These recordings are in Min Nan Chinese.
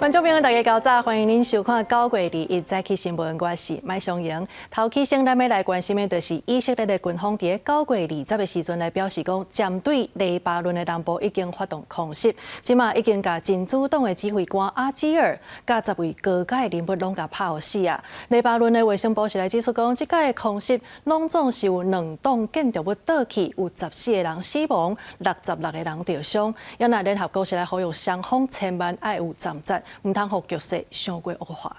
觀眾朋友，大家較早，歡迎恁收看9月21早起新聞，我是麥松瑩。頭起先，咱欲來關心的，就是以色列的軍方佇9月二十的時陣來表示講，針對黎巴嫩的南部已經發動空襲，這馬已經共真主黨的指揮官阿基爾，佮10位高階人物攏共拍予死啊！黎巴嫩的衛生部是來指出講，這擺的空襲攏總是有兩棟建築物倒去，有14個人死亡，66個人著傷。也若聯合國是來呼籲雙方千萬愛有暫戰，毋通予局勢傷過惡化。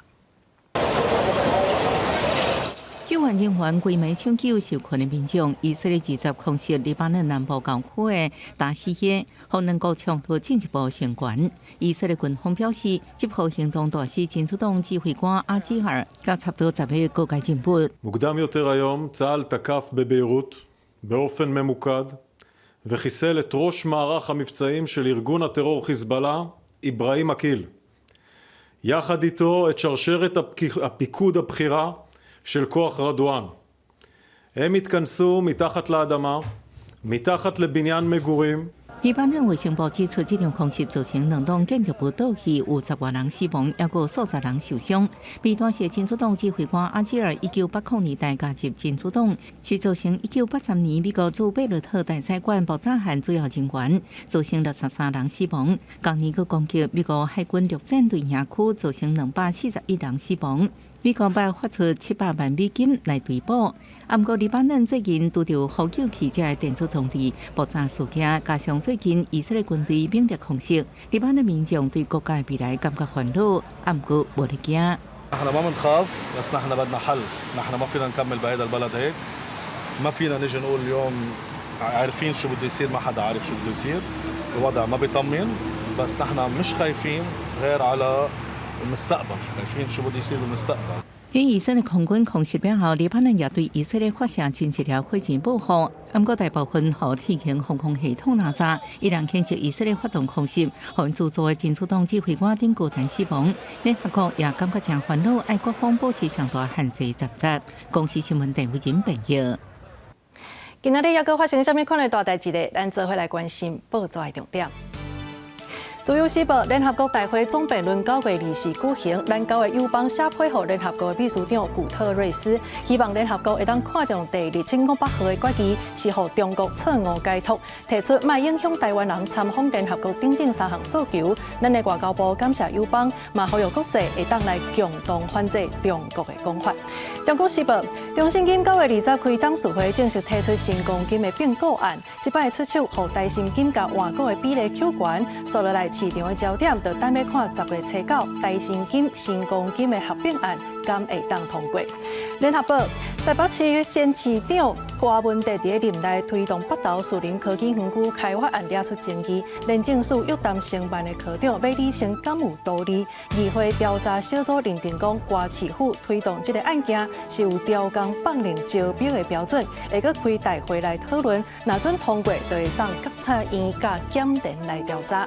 救援人員規暝搶救受困的民眾，以色列二十空襲黎巴嫩南部郊區的達希耶，予兩國衝突進一步升懸。以色列軍方表示，這波行動打死真主黨指揮官阿基爾，佮差不多10個高階人物。 מוקדם יותר היום צה"ל תקף בביירות באופן ממוקד וחיסל את ראש מערך המבצעים של ארגון הטרור חיזבאללה, אברהים עקיל. יחד איתו את שרשרת הפיקוד הבכירה של כוח רדואן. הם התכנסו מתחת לאדמה, מתחת לבניין מגורים. 黎巴嫩衛生部指出，這場空襲造成兩棟建築物倒去，有10外人死亡，抑閣數十人受傷。被彈死的真主黨指揮官阿基爾，1980年代加入真主黨，是造成1983年美國駐貝魯特大使館爆炸案主要人員，造成63人死亡。同年閣攻擊美國海軍陸戰隊營區，造成241人死亡。美國欲發出700萬美金來追補。啊，毋過黎巴嫩最近拄著呼救汽車的電子裝置爆炸事件，加上最近以色列軍隊猛烈空襲，黎巴嫩民眾對國家的未來感覺煩惱。啊，毋過無咧驚。 نحن ما بنخاف بس نحن بدنا حل. نحن ما فينا نكمل بهذا البلد هيك. ما فينا نيجي نقول اليوم عارفين شو بده يصير. ما حدا عارف شو بده يصير. الوضع ما بيطمن بس نحن مش خايفين غير على المستقبل، خايفين شو بده يصير بالمستقبل. 因以色列空軍空襲了後，黎巴嫩也對以色列發射真濟條火箭報復。毋過大部分予鐵穹防空系統攔截，依然譴責以色列發動空襲，予𪜶資助的真主黨指揮官等高層死亡。聯合國也感覺誠煩惱，愛各方保持上大限制戰戰。公視新聞鄧慧仁編譯。今仔日猶閣發生啥物款的大代誌咧？咱做伙來關心報紙的重點。自由時報，聯合國大會總辯論9月24舉行，咱九个友邦寫批予聯合國秘書長古特瑞斯，希望聯合國會當看重第2758號的決議，是予中國錯誤解讀，提出莫影響台灣人參訪聯合國等等三項訴求。咱的外交部感謝友邦，嘛呼籲國際會當來共同反制中國的講法。中國時報，中信金9月20開董事會正式提出新光金的併購案，這擺出手予台新金共換股的比例扣懸，紲落來市場的焦點就等欲看10月初9台新金、新光金的合併案，敢會當通過。聯合報，台北市前市長柯文哲佇任內推動北投樹林科技園區開發案惹出爭議，廉政署約談承辦的科長欲理清敢有道理。議會調查小組認定講，柯市府推動這个案件是有超工放任招標的標準，會閣開大會來討論，若準通過，就會送監察院佮檢聯來調查。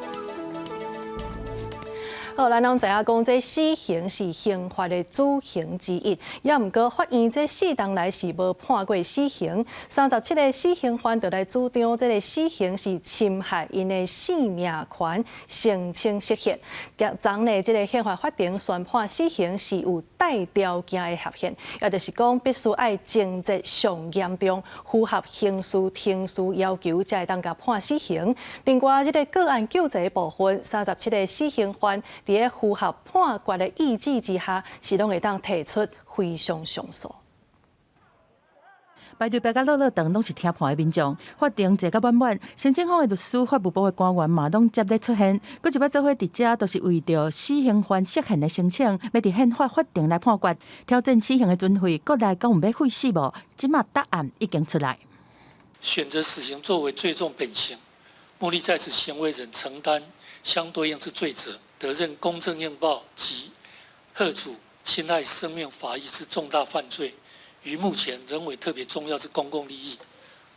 好，咱攏知影講，這死刑是刑罰的主刑之一，也毋過法院這4冬來是無判過死刑。37個死刑犯就來主張，這个死刑是侵害𪜶的生命權，聲請釋憲。昨呢，這个憲法法庭宣判死刑是有帶條件的合憲，也就是講必須愛情節上嚴重，符合刑事程序要求，才會當共判死刑。另外，這个個案救濟部分，37個死刑犯佇咧符合判決的意志之下，是攏會當提出非訟上訴。排隊排甲落落長，攏是聽判的民眾。法庭坐甲滿滿，省政府的律師、法務部的官員嘛攏接咧出現。閣一擺做伙佇遮，都是為著死刑犯釋憲的申請，欲佇憲法法庭來判決，挑戰死刑的存廢，國內敢有欲廢死無？這馬答案已經出來。選擇死刑作為最重本刑，目的在使行為人承擔相對應之罪責，得任公正應報及嚇阻侵害生命法益之重大犯罪，於目前仍為特別重要之公共利益，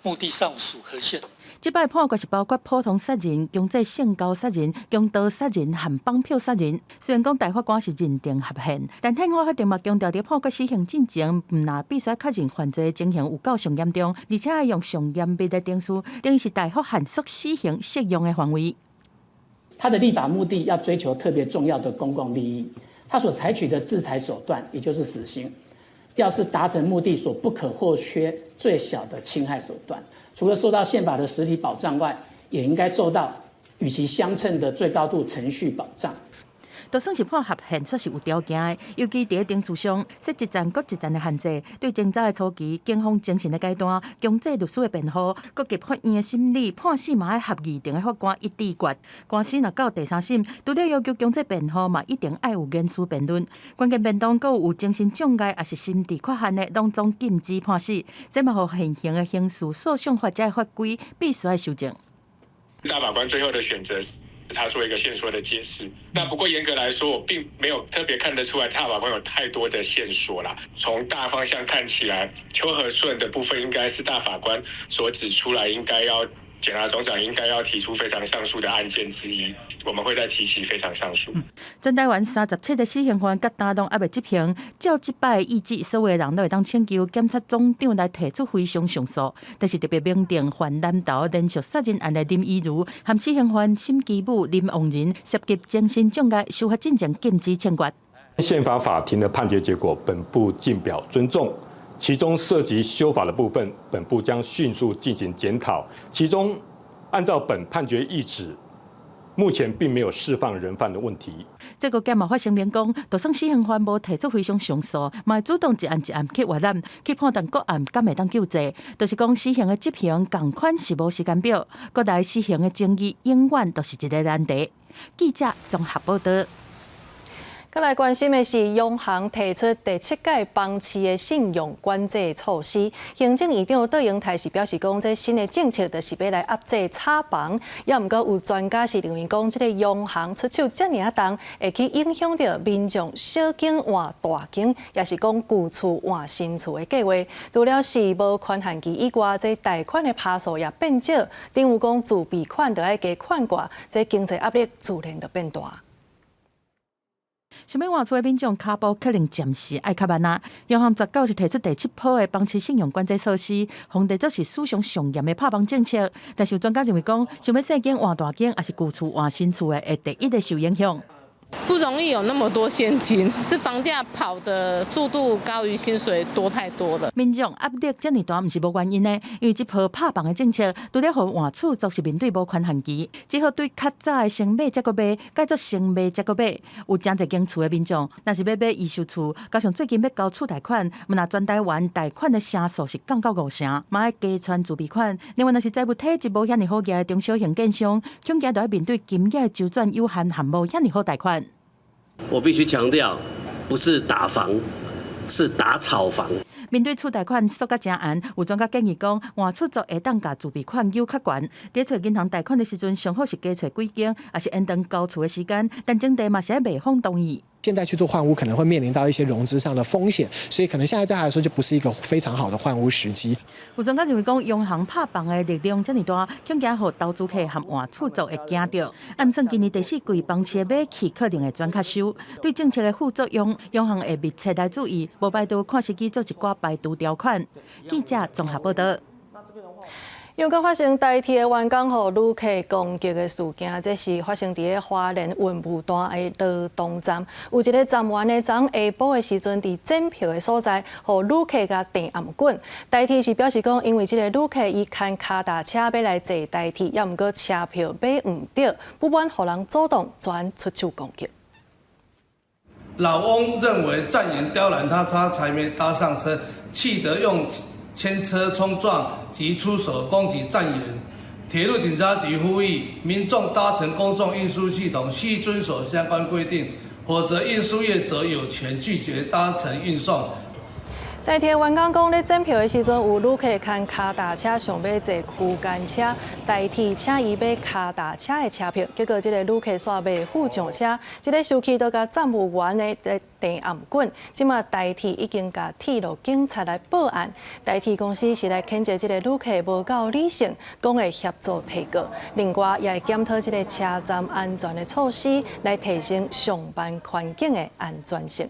目的尚屬合憲。這擺判決是包括普通殺人、強制性交殺人、強盜殺人和綁票殺人。雖然講大法官是認定合憲，但憲法法庭嘛強調，佇判決死刑進前，毋但必須確認犯罪情形有夠上嚴重，而且愛用上嚴密的程序，等於是大幅限縮死刑適用的範圍。他的立法目的要追求特別重要的公共利益，他所採取的制裁手段，也就是死刑，要是達成目的所不可或缺最小的侵害手段。除了受到憲法的實體保障外，也應該受到與其相稱的最高度程序保障。就算是判合憲，卻是有條件的。尤其佇咧程序上，設一層閣一層的限制，對偵查的初期、警方偵訊的階段、強制律師的辯護，閣及法院的審理、判死嘛愛合議庭的法官一致決。官司若到第三審，除了要求強制辯護，嘛一定愛有言詞辯論。關鍵辯論閣有精神障礙抑是心智缺陷的，攏總禁止判死。這嘛予現行的刑事訴訟法這法規必須愛修正。大法官最後的選擇，他做一個限縮的解釋。那不過嚴格來說，我並沒有特別看得出來大法官有太多的限縮啦。從大方向看起來，邱和順的部分應該是大法官所指出來，應該要檢察總長應該要提出非常上訴的案件之一。我們會再提起非常上訴。全台灣37個死刑犯佮今攏猶未執行，照這擺的意志，所有的人攏會當請求檢察總長來提出非常上訴。但是特別明定犯南投連續殺人案的林依如，和死刑犯沈其武、林旺仁涉及精神障礙，司法進前禁止槍決。憲法法庭的判決結果，本部謹表尊重。其中涉及修法的部分，本部將迅速進行檢討。其中，按照本判決意旨，目前並沒有釋放人犯的問題。這個檢嘛發聲明講，就算死刑犯無提出非常上訴，嘛會主動一案一案去閱覽，去判斷各案敢會當救濟。就是講死刑的執行仝款是無時間表，閣來死刑的爭議永遠都是一個難題。記者綜合報道。閣來關心的是，央行提出第七屆房市的信用管制措施。行政院長卓榮泰是表示講，這新的政策就是欲來壓制炒房。也毋過有專家是認為講，這个央行出手遮爾重，會去影響著民眾小間換大間，抑是講舊厝換新厝的計劃。除了是無寬限期以外，這貸款的趴數也變少，等於講自備款就愛加款掛，這經濟壓力自然就變大。想欲換厝的民眾，跤步可能暫時愛較慢啊。央行十九是提出第七波的房市信用管制措施，予定做是史上上嚴的拍房政策。但是有專家認為講，想欲細間換大間，抑是舊厝換新厝的，會第一个受影響。不容易有那麼多現金，是房價跑的速度高於薪水多太多了。民眾壓力遮爾大，毋是無原因的，因為這波拍房的政策，除了予換厝族是面對無寬限期，只好對較早的先買才閣賣，改做先賣才閣買。有誠濟間厝的民眾，若是欲買預售厝，加上最近欲交厝貸款，毋但全台灣貸款的成數是降到五成，嘛愛加攢自備款。另外，若是財務體質無遐爾好額的中小型建商，恐驚著愛面對金額週轉有限，和無遐爾好貸款。我必須強調，不是打房，是打炒房。面對厝貸款縮甲誠絚，有專家建議講，換厝族會當共自備款搝較懸。佇揣銀行貸款的時陣，上好是加揣幾間，抑是延長交厝的時間，但前提嘛是愛賣方同意。現在去做換屋可能會面臨到一些融資上的風險，所以可能現在對他來說就不是一個非常好的換屋時機。有專家認為講，央行拍房的力量遮爾大，恐驚予投資客和換厝族會驚著。按算今年第四季房市的買氣可能會轉較收，對政策的副作用，央行會密切來注意，無排除看時機做一寡排除條款。記者綜合報道。又閣發生台鐵的員工予旅客攻擊的事件，這是發生佇咧花蓮雲霧段的羅東站，有一个站員呢，昨下晡的時陣，佇檢票的所在，予旅客共擲頷棍。台鐵是表示講，因為這个旅客伊牽跤踏車欲來坐台鐵，猶毋過車票買毋著，不滿予人主動轉出手攻擊。老翁認為站員刁難他，他才沒搭上車，氣得用牽車衝撞及出手攻擊站員。鐵路警察局呼籲民眾搭乘公眾運輸系統須遵守相關規定，否則運輸業者有權拒絕搭乘運送。台鐵員工講，咧檢票的時陣，有旅客牽跤踏車想欲坐區間車，代替請伊買跤踏車的車票，結果這个旅客煞袂赴上車，這个生氣就共站務員的擲頷棍。這馬台鐵已經共鐵路警察來報案，台鐵公司是來譴責這个旅客無夠理性，講會協助提告。另外，也會檢討這个車站安全的措施，來提升上班環境的安全性。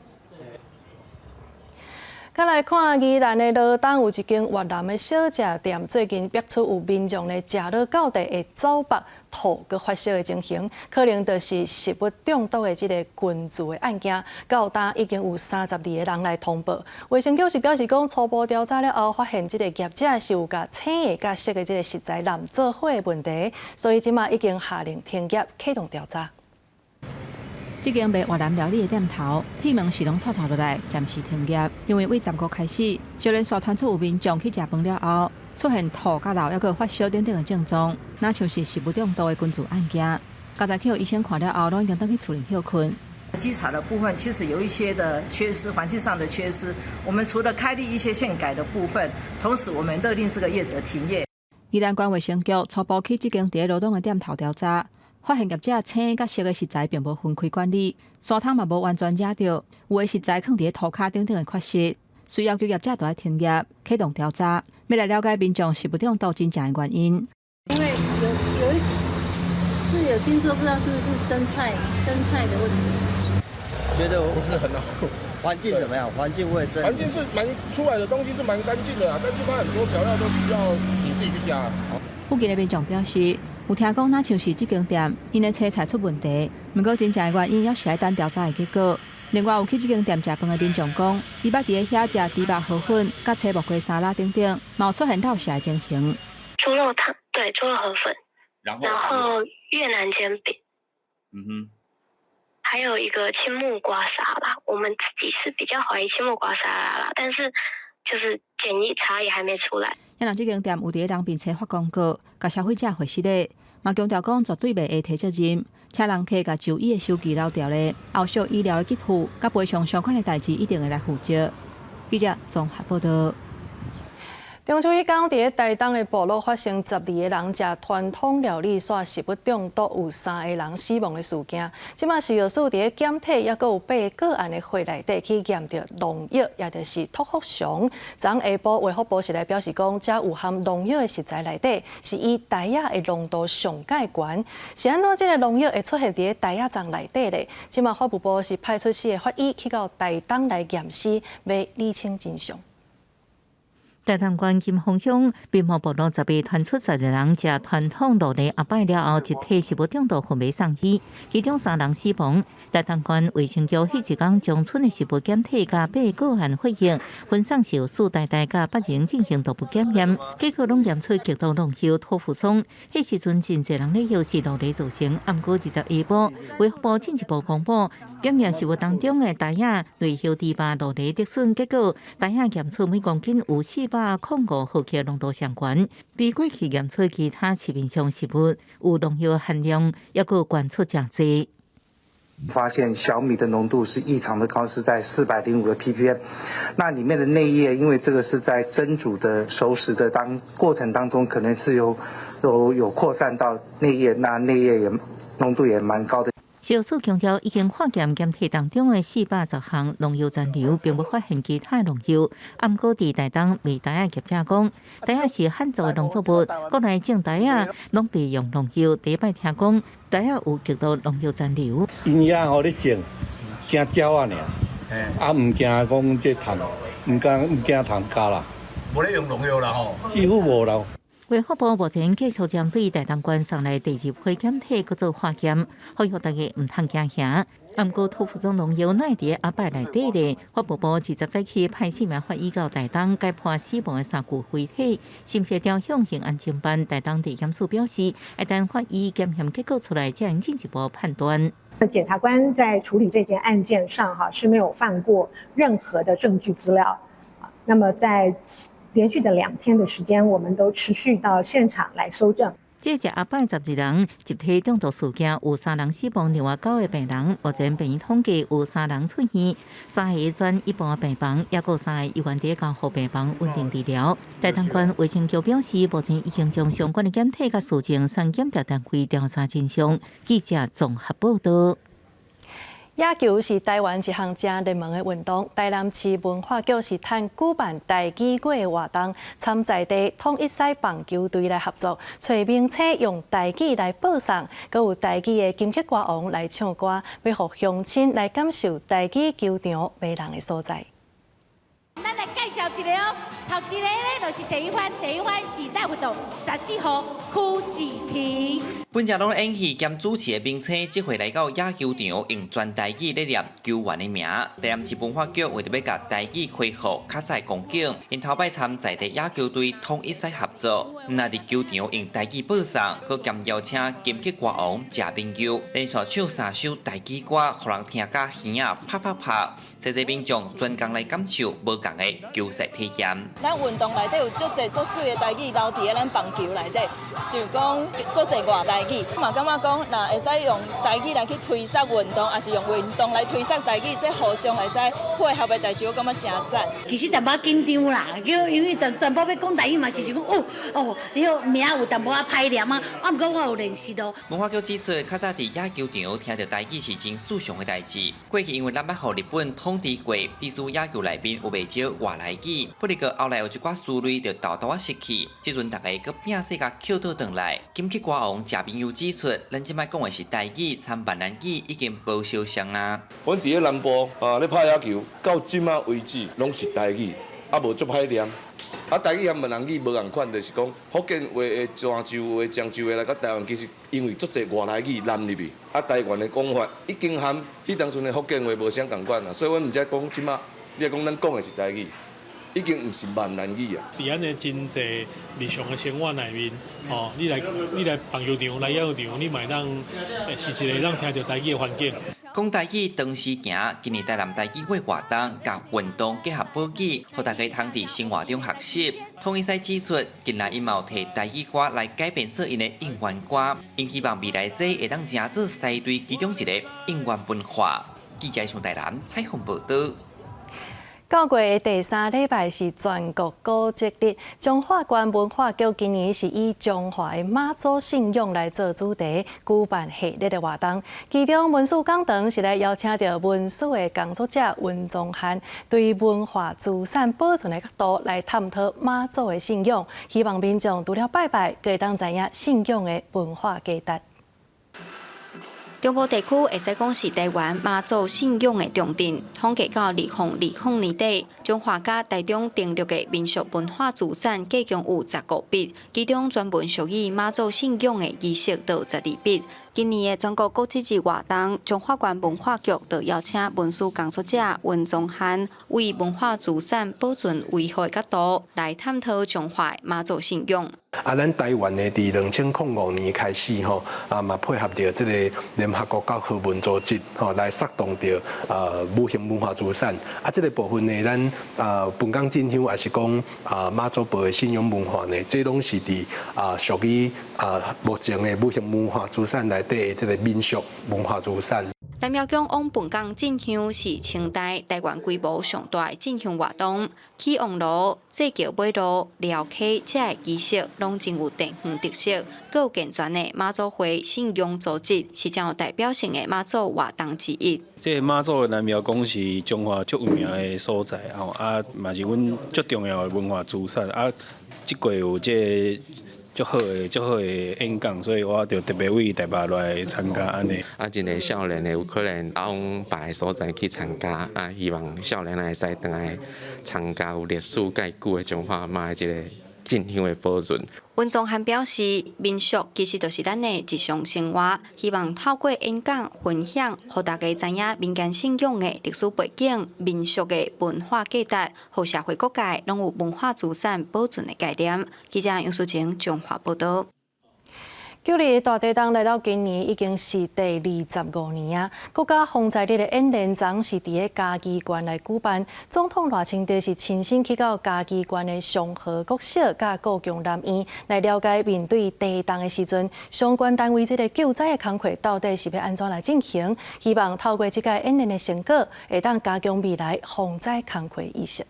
再來看宜蘭的羅東有一間越南的小食店，最近逼出有民眾咧食落到底會走腹、吐閣發燒的情形，可能就是食物中毒的這个菌株的案件。到今已經有32個人來通報。衛生局是表示講，初步調查了後，發現這个業者是有共青的佮熟的這个食材濫做伙的問題，所以這馬已經下令停業，啟動調查。這間賣越南料理的店頭，鐵門是攏脫脫落來，暫時停業。因為對15開始，就連續傳出有民眾去食飯了後，出現吐、佮漏，抑閣發燒等等的症狀，若像是食物中毒的菌株案件。剛才去予醫生看了後，攏已經轉去厝裡歇睏。稽查的部分其實有一些的缺失，環境上的缺失。我們除了開立一些限改的部分，同時我們勒令這個業者停業。宜蘭縣衛生局初步去這間佇咧羅東的店頭調查。發現業者青佮熟的食材並無分開管理，沙桶嘛無完全遮著，有的食材囥佇咧塗跤等等的缺失，所以要求業者著愛停業，啟動調查，欲來了解民眾食物中毒真正的原因。因為有一次有聽說，不知道是不是生菜的問題。覺得不是很好。環境怎麼樣？環境衛生？環境是蠻出來的東西是蠻乾淨的啊，但是它很多調料都需要你自己去加。附近的民眾表示，有聽講，若像是這間店，𪜶的切菜出問題，毋過真正的原因猶是愛等調查的結果。另外，有去這間店食飯的民眾講，伊捌佇咧遐食豬肉河粉、佮青木瓜沙拉等等，嘛有出現吐瀉的情形。豬肉湯，對，豬肉河粉，然後越南煎餅，還有一個青木瓜沙拉。我們自己是比較懷疑青木瓜沙拉啦，但是就是檢疫查也還沒出來。若這間店有佇咧人面前發廣告，共消費者回失禮，嘛強調講絕對袂會提責任，請人客共就醫的收據留著咧，後續醫療的給付佮賠償相關的代誌一定會來負責。記者綜合報道。中秋彼工，佇咧台東的部落發生12個人食傳統料理煞食物中毒，有三个人死亡的事件。這馬食藥署佇咧檢體，抑閣有八个個案的血內底去驗著農藥，也就是托福雄。昨昏下晡，衛福部是來表示講，這有含農藥的食材內底是以袋仔的濃度上蓋懸。是按怎這个農藥會出現佇咧袋仔粽內底咧？這馬法務部是派出四个法醫去到台東來驗屍，欲理清真相。台東縣金峰鄉平埔部落十日傳出12人食傳統酪梨阿擺了後，集體食物中毒昏迷送醫，其中三人死亡。台東縣衛生局彼一工將村的食物檢體佮八個案血液分送食藥署台大佮北榮進行毒物檢驗，結果攏驗出極度濃厚托福酸。彼時陣真濟人咧憂是酪梨造成，毋過20下晡，衛福部進一步公布，檢驗食物當中的袋仔類葉豬肉酪梨竹筍，結果袋仔驗出每公斤有405毫克濃度上懸，比過去驗出其他市面上食物有農藥含量，抑閣懸出誠濟。發現小米的濃度是異常的高，是在405個 ppm。那裡面的內葉，因為這個是在蒸煮的熟食的當過程當中，可能是有擴散到內葉，那內葉也濃度也蠻高的。食藥署強調，已經化驗檢體當中的410項農藥殘留，並無發現其他農藥。毋過佇台東賣袋仔業者講，袋仔是旱作的農作物，國內種袋仔攏袂用農藥。第一擺聽講袋仔有極度農藥殘留。𪜶遐吼咧種，驚鳥仔爾，啊毋驚講這蟲，毋驚蟲咬啦。無咧用農藥啦吼。幾乎無啦。衛福部目前繼續針對台東縣送來第二批檢體，閣做化驗，呼籲大家毋通驚嚇。毋過托福酸農藥哪會佇阿擺內底咧？法務部20早起派四名法醫到台東解剖死亡的三具遺體，是毋是調向刑案偵辦？台東地檢署表示，愛等法醫檢驗結果出來，才能進一步判斷。那檢察官在處理這件案件上，哈是沒有放過任何的證據資料。那麼在連續的2天的時間，我們都持續到現場來搜證。這食阿擺12人集體中毒事件，有三人死亡，另外九個病人目前病院統計有三人出院，三個轉一般病房，抑閣三個猶原佇加護病房穩定治療。台東縣衛生局表示，目前已經將相關的檢體佮事證送檢調單位調查真相。記者綜合報道。野球是台灣一項誠熱門的運動。台南市文化局是趁舉辦台語月的活動，參在地統一獅棒球隊來合作，揣明星用台語來報送，閣有台語的金曲歌王來唱歌，欲予鄉親來感受台語球場迷人的所在。咱來紹一個哦，頭一個咧就是第一番，第一番是大活動14號柯志廷。本只攏演戲兼主持的明星，這回來到野球場，用全台語咧念球員的名。台南市文化局為著欲共台語恢復較早光景，𪜶頭擺參在地野球隊統一賽合作，毋但佇球場用台語播送，閣兼邀請金曲歌王謝明佑連續唱三首台語歌，予人聽甲耳仔啪啪拍。濟濟民眾專工來感受無仝的球賽體驗。咱運動內底有足濟足媠的台語留佇咧咱棒球內底，像講足濟外來語，嘛感覺講，若會使用台語來去推捒運動，抑是用運動來推捒台語，這互相會使配合的代誌，我感覺誠讚。其實淡薄緊張啦，叫因為全部欲講台語嘛，是想講哦哦，你好名有淡薄仔歹念啊，啊毋過我有練習咯。文化局指出，較早佇野球場聽著台語是真順暢的代誌。過去因為咱捌予日本統治過，致使野球內面有袂少外來語，不過後來有一寡思慮就沓沓仔失去。這陣逐家閣拼勢共抾倒轉來。金曲歌王謝明佑指出，咱這擺講的是台語，參閩南語已經無相像啊。阮佇咧南部啊，咧拍野球，到這馬為止攏是台語，啊無足歹念。啊，台語和閩南語無仝款，就是講福建話的泉州話、漳州話來到台灣，其實因為足濟外來語濫入去，啊，台灣的講法已經和彼當陣的福建話無啥仝款啊，所以阮毋才講這馬，你講咱講的是台語。已經毋是閩南語啊！佇咱的真濟日常的生活內面，哦，你來棒球場、來野球場，你嘛會當是一個當聽著台語的環境。講台語當時行，今年台南台語會活動，共運動結合保語，予大家通佇生活中學習。統一賽指出，近來𪜶嘛有提台語歌來改編做𪜶的應援歌，𪜶希望未來這會當成做獅隊其中一個應援文化。記者上台南採訪報導。九月的第三禮拜是全國古蹟日，彰化縣文化局今年是以彰化的媽祖信仰來做主題，舉辦系列的活動。其中文史講堂是來邀請著文史的工作者溫宗漢，對文化資產保存的角度來探討媽祖的信仰，希望民眾除了拜拜，閣會當知影信仰的文化價值。中部地區會使講是台灣媽祖信仰的重鎮。統計到2020年底，彰化佮台中登錄的民俗文化資產計共有15筆，其中專門屬於媽祖信仰的儀式就有12筆。今年的全國古蹟日活動，彰化縣文化局就邀請文史工作者溫宗漢，為文化資產保存維護的角度來探討彰化媽祖信仰。啊，咱台灣呢，佇2005年開始吼，啊嘛配合著這個聯合國教科文組織吼，來策動著無形文化資產。啊，這個部分呢，咱啊本港進香，抑是講啊媽祖婆的信仰文化呢，這攏是佇啊屬於啊目前的無形文化資產內底的這個民俗文化資產。南廟宮往本港進香是清代台灣規模上大的進香活動，起王爐、祭轎尾路、寮溪這个儀式攏真有地方特色，閣有健全的媽祖會信仰組織，是真有代表性的媽祖活動之一。這個媽祖的南廟宮是彰化足有名的所在吼，啊嘛是阮足重要的文化資產啊。這過有這個足好的演講，所以我就特別為台北來參加按呢。啊，真濟少年的有可能往別个所在去參加，啊，希望少年會使轉來參加有歷史蓋久的彰化媽的這個進香的保存。溫宗漢表示，民俗其實就是咱的日常生活，希望透過演講分享，予大家知影民間信仰的歷史背景、民俗的文化價值，予社會各界攏有文化資產保存的概念。記者楊淑晴彰化報導。九二一大地震來到今年已經是第25年啊！國家防災日的演練昨是佇咧嘉義縣來舉辦，總統賴清德是親身去到嘉義縣的松和國小佮故宮南院來了解面對地動的時陣，相關單位這个救災的工課到底是欲按怎來進行？希望透過這個演練的成果，會當加強未來防災工課意識。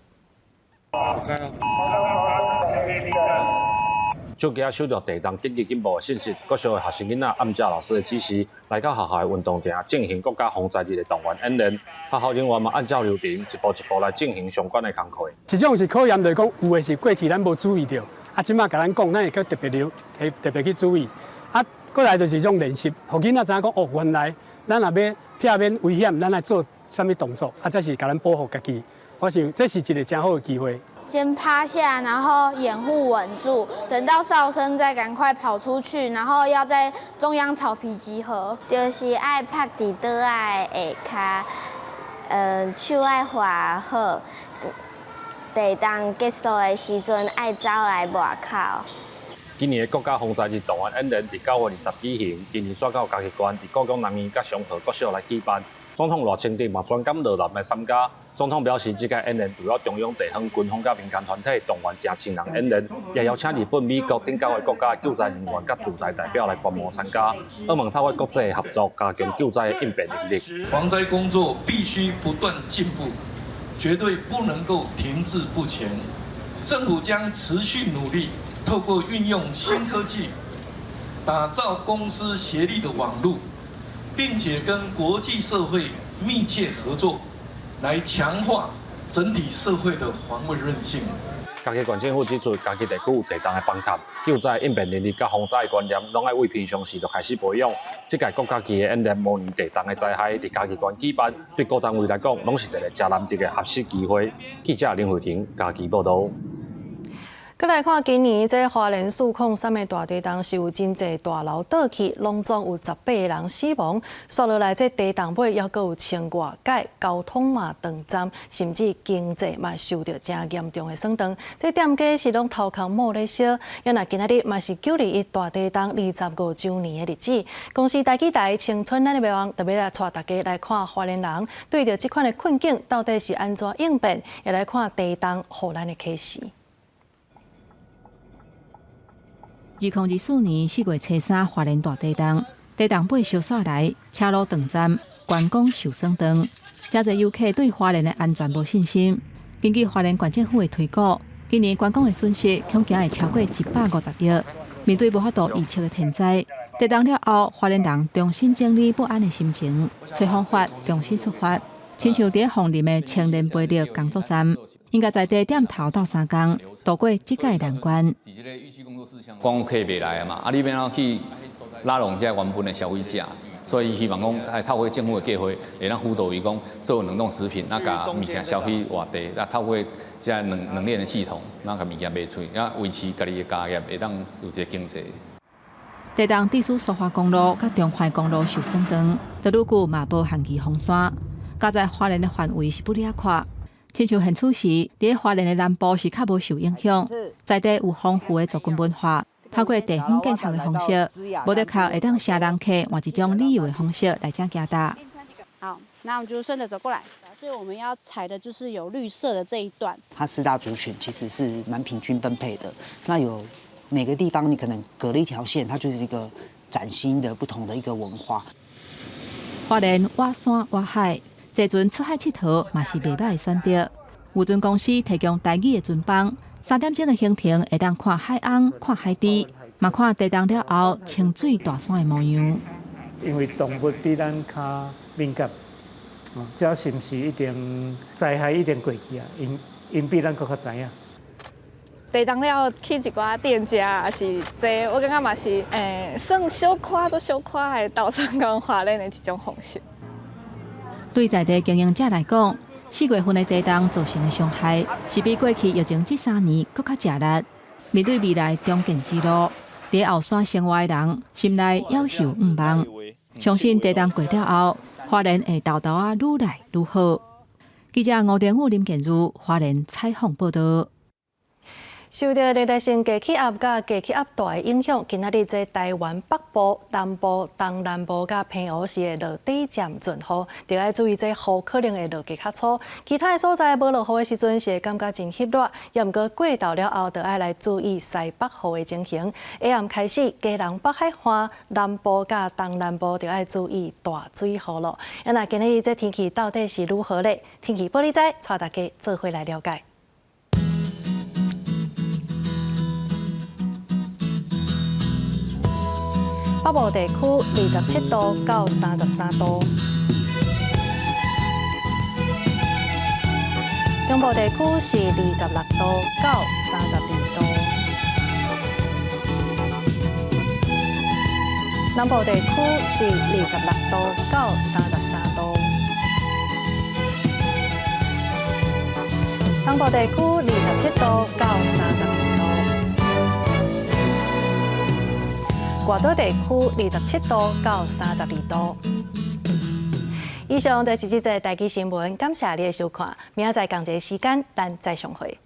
手機仔收著地動緊急警報的信息，國小的學生囡仔按照老師的指示來到學校的運動場進行國家防災日的動員演練。學校人員嘛按照流程一步一步來進行相關的工課。這種是考驗，就是講有的是過去咱無注意著，啊，這馬共咱講，咱會閣特別留，會特別去注意。啊，過來就是這種練習，予囡仔知影講哦，原來咱若欲避免危險，咱來做啥物動作，啊，這是共咱保護家己。我想這是一個誠好的機會。先趴下，然後掩護穩住，等到哨聲再趕快跑出去，然後要在中央草皮集合。就是愛趴佇桌仔下跤，手愛劃好，地動結束的時陣愛走來外口。今年的國家防災日動員演練佇9月20舉行，今年煞到嘉義縣佇故宮南院佮松和國小來舉辦。總統賴清德嘛專工落南來參加。總統表示，這屆演練除了中央、地方、軍方佮民間團體動員成千人演練，也邀請日本、美國等九个國家的救災人員佮駐台代表來觀摩參加，希望透過國際合作，加強救災的應變能力。防災工作必須不斷進步，絕對不能夠停滯不前。政府將持續努力，透過運用新科技，打造公私協力的網路，並且跟國際社會密切合作，來強化整體社會的防衛韌性。嘉義縣政府指出，嘉義地區有地動的崩塌、救災應變能力佮防災的觀念，攏愛為平常時就開始培養。這屆國家級的演練模擬地動的災害，佇嘉義縣舉辦，對各單位來講，攏是一個誠難得的學習機會。記者林慧婷嘉義報導。閣來看今年這花蓮403的大地動是有真濟大樓倒去，攏總有18個人死亡。紲落來這地動尾，猶閣有千外改交通嘛斷站，甚至經濟嘛受著誠嚴重的損斷。這店家是攏頭殼冒咧燒。猶若今仔日嘛是9·21大地動25週年的日子，公視台語台青春咱的欲望，特別來帶大家來看花蓮人對著這款的困境到底是按怎應變，也來看地動予咱的啟示。2024年4月初三，花蓮大地動，地動尾燒煞來，車路斷站，觀光受損斷，誠濟遊客對花蓮的安全無信心。根據花蓮縣政府的推估，今年觀光的損失恐驚會超過150億。面對無法度預測的天災，地動了後，花蓮人重新整理不安的心情，揣方法重新出發，親像佇鳳林的青年培力工作站。應該在地點頭鬥相共，渡過這屆難關。觀光客袂來啊嘛，啊你欲按怎去拉攏這原本的消費者，所以希望講，愛透過政府的計劃，會當輔導伊講做冷凍食品，啊共物件銷去外地，啊透過這冷鏈的系統，啊共物件賣出去，啊維持家己的家業，會當有一個經濟。地動致使蘇花公路佮中環公路受損斷，道路久嘛無限期封山，加在花蓮的範圍是不了闊。親像現此時，佇花蓮的南部是較無受影響，在地有豐富的族群文化，透過地方建學的方式，無得靠會當吸人客，換一種旅遊的方式來遮行搭。好，那我們就順著走過來。所以我們要採的就是有綠色的這一段。它四大族群其實是蠻平均分配的。那有每個地方，你可能隔了一條線，它就是一個嶄新的不同的一個文化。花蓮倚山倚海。坐船出海𨑨迌嘛是袂䆀的選擇。漁船公司提供台語的船班，3點鐘的行程會當看海翁、看海豬，嘛看地動了後清水大山的模樣。因為動物比咱較敏感，這是毋是一定災害一定過去啊？𪜶𪜶比咱閣較知影。地動了去一寡店家，也是這，我感覺嘛是算小可做小可的鬥相共花蓮的一種方式。對在地經營者來講，4月份的地動造成的傷害，是比過去疫情這3年閣較吃力。面對未來重建之路，佇後山生活的人心內猶是有向望，相信地動過了後，花蓮會沓沓仔愈來愈好。記者吳定武、林建如花蓮採訪報導。受著熱帶性低氣壓佮低氣壓帶的影響，今仔日這台灣北部、南部、東南部佮澎湖是會落短暫陣雨，著愛注意這雨可能會落較粗。其他的所在無落雨的時陣是會感覺真翕熱，猶毋過過晝了後，著愛來注意西北雨的情形。下暗開始，基隆北海岸、南部佮東南部著愛注意大水雨囉。啊，那今仔日這天氣到底是如何咧？天氣報你知，帶大家做伙來了解。北部地區27度到33度，中部地區是26度到32度，南部地區是26度到33度，東部地區27 7度到32度。外島地區27度到32度。以上就是這節台語新聞，感謝你的收看，明仔載仝一个時間，咱再相會。